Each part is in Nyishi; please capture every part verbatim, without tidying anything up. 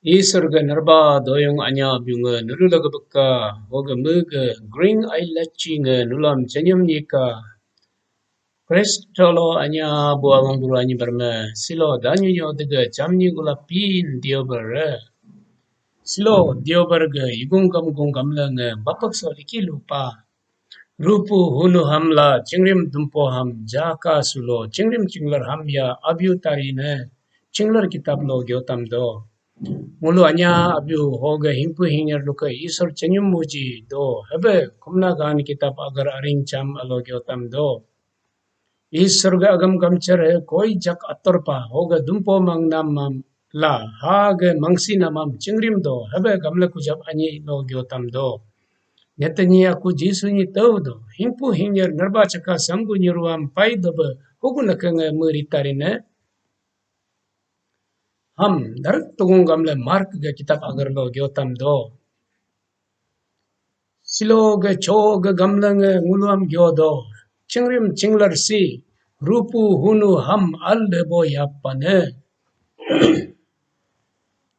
Isor ga narba doyong anya biunga nulu laga beka, hoga mega gring ai lachi nga nulam chanyam nyika. Kristo lo anya buawang buru anyi barma, silo danyu nyo dega chamnyi gula pin diobar. Silo diobar ga igung gam gung gamla nga bapak so liki lupa. Rupu hunu hamla chingrim dumpo ham jaka sulo chingrim chinglar ham ya abiu tari ne chinglar kitab lo gyotam do. Ngulu anya abiu hoga hingpu hingnyar luka Isor chenyum muji do hebe kumna gan kitab agar aring cham alo gyotam do. Isor ga agam gamchar he koi jak ator pa hoga dumpo mang nam mam la ha ga mangsi namam chingrim do hebe gamla kujap anyi lo gyotam do. Nyatanyi aku Jisu nyi tau do hingpu hingnyar narba chaka sanggu nyiruam pai do be hugu nakenge meri tarine. Ham darak tugung gamle Mark ga kitab agar lo gyotam do. Silo ga cho ga gamle nge nguluam gyo do. Chingrim chinglar si rupu hunu ham al lebo yap pane.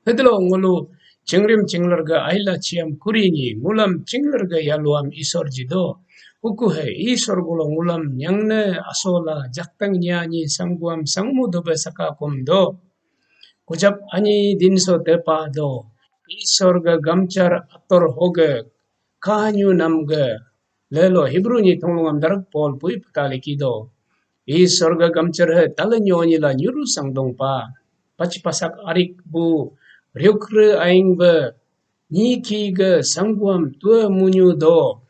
Hedlo ngulu chingrim chinglar ga aila chiam kuri ni ngulam chinglar ga yaluam Isor ji do. Huku he Isor gulo ngulam nyangne asola jaktang nya ni sangguam sangmu dobe saka kum do. Kujap ani din so tepa do. Isor ga gamchar ator hoge kanyu nam ga lelo Hebrew ni thonglungam darak Paul pui putali kido. Isor ga gamchar he tala nyonyi la nyuru sangdong pa. Pachi pasak arik bu riukre aing be nyi ki ga sangguam tua munyu do.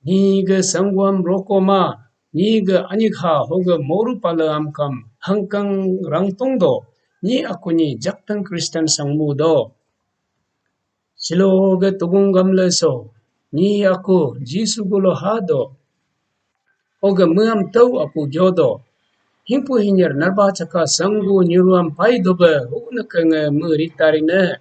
Nyi ga sangguam roko ma, nyi ga anyikha hoga moru pala amkam hangkang rangtung do, nyi aku nyi jaktang Kristen sangmu do. Silo ga tugung gamle so, nyi aku Jisu gulo ha do. Hoga meam tau aku gyodo. Hingpu hinyar narba chaka sanggu nyiruam pai dobe hukna kenge me ritarine.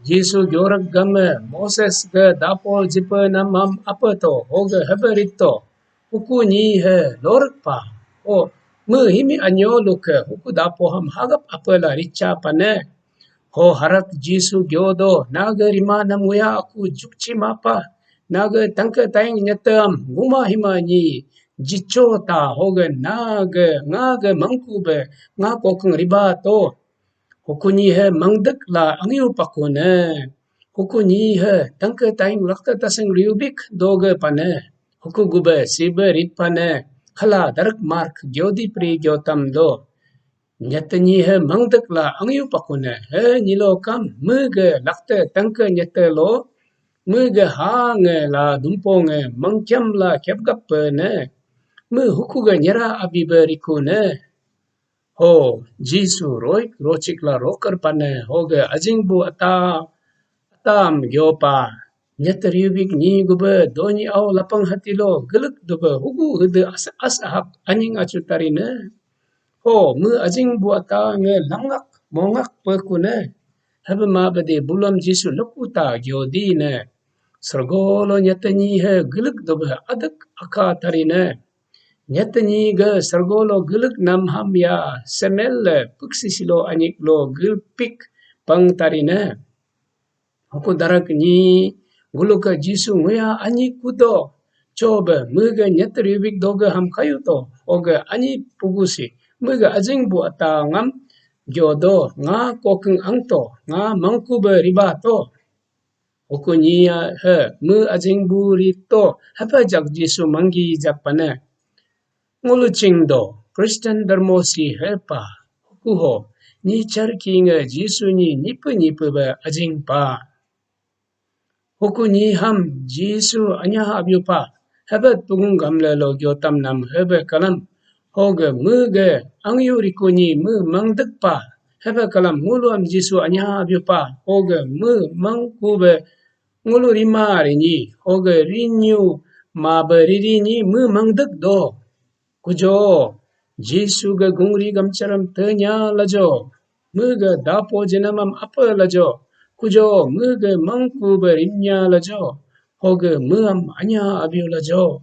Jisu gyorak game Moses ga dapo jipe namam apa to hoga hebe rito. Huku nyi he lorak pa. O me himi anyo luke huku dapo ham hagap apa la richa pane. Ho harak Jisu gyodo naga rima nam nguya aku jukchi mapa. Naga tangke taing nyetem guma hima nyi jicho ta hoga naga ngaga mangku be nga kokeng riba to. Huku nyi he mangdek la angyu pakune. Huku nyi he tangke taing lakta taseng riubik doge pane. Huku gube sibe rit pane. Hala darak Mark gyodi pri gyotam do. Nyatanyi he mangdek la angyu pakune he nyilo kam mege lakte tangke nyate lo mege ha nge la dumpo nge mangkyam la kyapgap ne me huku ge nyera abi be riku ne. Ho Jisu roik rochik la roker pane hoge ajing bu ata atam gyopa. Nyata riubik nyi gube donyi au lapang hati lo gelek dube hugu hede as as ahap anying acu tarine. Ho me ajing bu ata nge lamngak mongak pekune. Hebe ma bede bulam Jisu leku ta gyodi ne. Sergo lo nyata nyi he gelek dube adek aka tarine. Nyata nyi ge sergo lo gelek nam ham ya semel le peksi silo anyik lo gelpik pang tarine. Huku darak nyi guluka Jisu nguya anyi kudo. Chobe mege nyeter yubik doge ham kayu to. Oge anyi pugusi mege ajing bu ata ngam gyodo nga kokeng angto nga mangku be riba to. Huku nyi he me ajing bu rito hepa jak Jisu manggi jak pane. Ngulu ching do Kristen dermo si hepa huku ho nyi charki nge Jisu nyi nyipu nyipu be ajing pa. Huku nyi ham Jisu anya abyu pa hebe tugung gamle lo gyotam nam hebe kalam. Hoge mege angyu riku nyi me mangdek pa hebe kalam ngulu am Jisu anya abyu pa hoge me mangku be ngulu rima rinyi hoge rinyu ma be riri nyi me mangdek do. Kujo Jisu ge gungri gamcharam tenya lajo. Mege dapo jenamam apa lajo. Kujo mege mangku be rimnya lajo. Hoge meam anya abyu lajo.